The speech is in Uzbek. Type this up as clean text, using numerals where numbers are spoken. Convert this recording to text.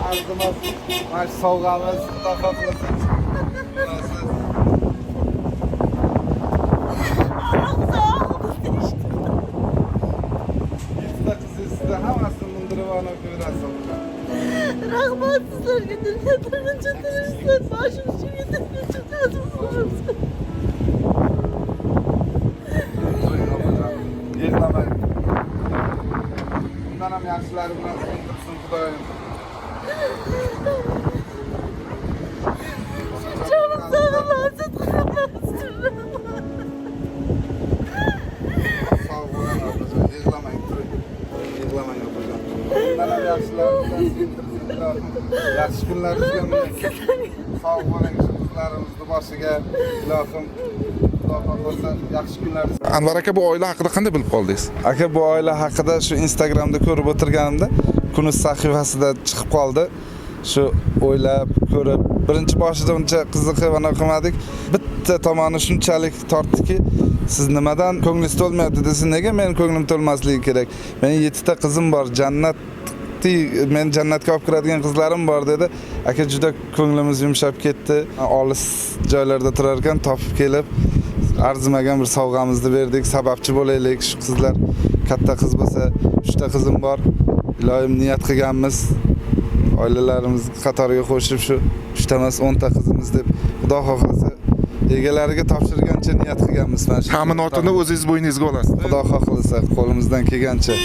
Arzimas mana shu sovg'amiz, Xudo xohlasa. Bilasiz. Yettita qizingizni hammasini mindirib olib ko'rasiz. Rahmat sizlarga, dunyo tinch tinchlar, boshim shunga tinch tinch. Yig'lamang. Bundan ham yaxshilari bilan sevintirsin Xudoyim. Jonim sog'lasin, Sog' bo'ling opajon, yig'lamang, turing. Yig'lamang opajon. Bundan ham yaxshilari bilan sevintirsin Ilohim. Yaxshi kunlaringizga muyassar. Sog' bo'ling shu qizlarimizni boshiga. Ilohim, Xudo xohlasa yaxshi kunlar. Anvar aka, bu oila haqida qanday bilib qoldingiz? Aka, bu oila haqida shu Instagramda ko'rib o'tirganimda Kunuz sahifasida chiqib qoldi. Shu o'ylab ko'rib, birinchi boshida uncha qiziqib ana qilmadik. Bitta tomoni shunchalik tortdiki, siz nimadan ko'nglingiz to'lmayapti desa, nega men ko'nglim to'lmasligi kerak? Mening 7 ta qizim bor, jannat men jannatga olib kiradigan qizlarim bor dedi. Aka, juda ko'nglimiz yumshab ketdi. Olis joylarda turar ekan, topib kelib arzimagan bir sovg'amizni berdik. Sababchi bo'laylik, shu qizlar katta qiz bo'lsa, 3 ta qizim bor. Iloyim niyat qilganmiz. Oilalarimiz qatoriga qo'shib shu 3 ta emas 10 ta qizimiz deb Xudo xohlasa egalariga topshirgancha niyat qilganmiz mana shu. Ta'minotini o'zingiz bo'yningizga olasiz. Xudo xohlasa qo'limizdan kelgancha.